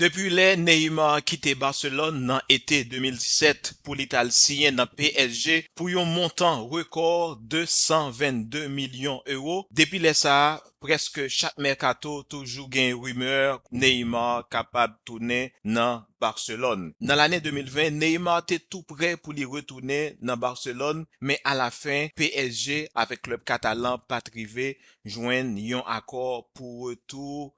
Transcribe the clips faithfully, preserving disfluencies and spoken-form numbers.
Depi lè Neymar kite Barcelone nan ete de mil disèt pou li t al siyen nan P S G pou yon montan rekò de san vennde milyon ewo, depi lè sa a, prèske chak mèkato toujou gen rimè Neymar kapab tounen nan Barcelone. Nan lane de mil ven, Neymar te tou prè pou li retounen nan Barcelone, men alafen P S G avèk klèb katalan pa t rive jwenn yon akò pou retou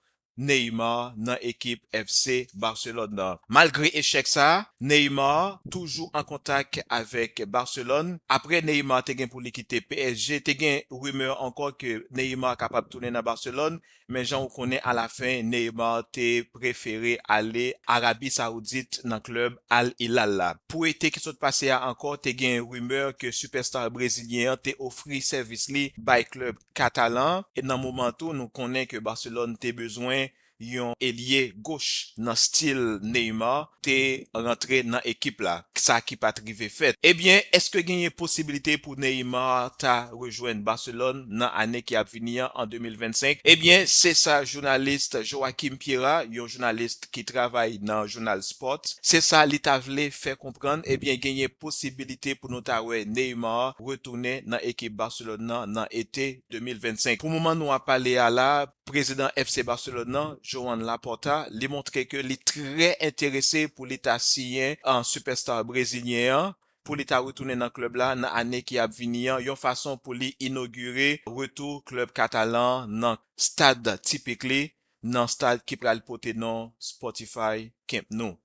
Neymar nan ekip F C Barcelone nan. Malgre echèk sa a, Neymar toujou an kontak avèk Barcelone. Apre Neymar te gen pou li kite P S G, te gen rimè ankò ke Neymar kapab tounen nan Barcelone, men jan ou konnen, alafen Neymar te prefere ale Arabi Sawoudit nan klèb Al Hilal la. Pou ete ki sot pase a ankò, te gen rimè ke sipèsta brezilyen an te ofri sèvis li bay klèb katalan, e nan moman tou, nou konnen ke Barcelone te bezwen yon elye goch nan stil Neymar te rantre nan ekip la, sa ki pa t rive fèt. Ebyen, èske genyen posibilite pou Neymar ta rejwenn Barcelone nan ane ki ap vini an, an de mil vennsenk? Ebyen, se sa jounalis Joaquim Piera, yon jounalis ki travay nan jounal Sport, se sa li ta vle fè konprann. Ebyen, genyen posibilite pou nou ta wè Neymar retounen nan ekip Barcelone nan, nan ete de mil vennsenk. Pou moman nou ap pale a la, prezidan F C Barcelone nan, Joan Laporta, li montre ke li trè enterese pou li ta siyen an sipèsta brezilyen an, pou li ta retounen nan klèb la nan ane ki ap vini an, yon fason pou li inogire retou klèb katalan nan stad tipik li, nan stad ki pral pote non Spotify Camp Nou.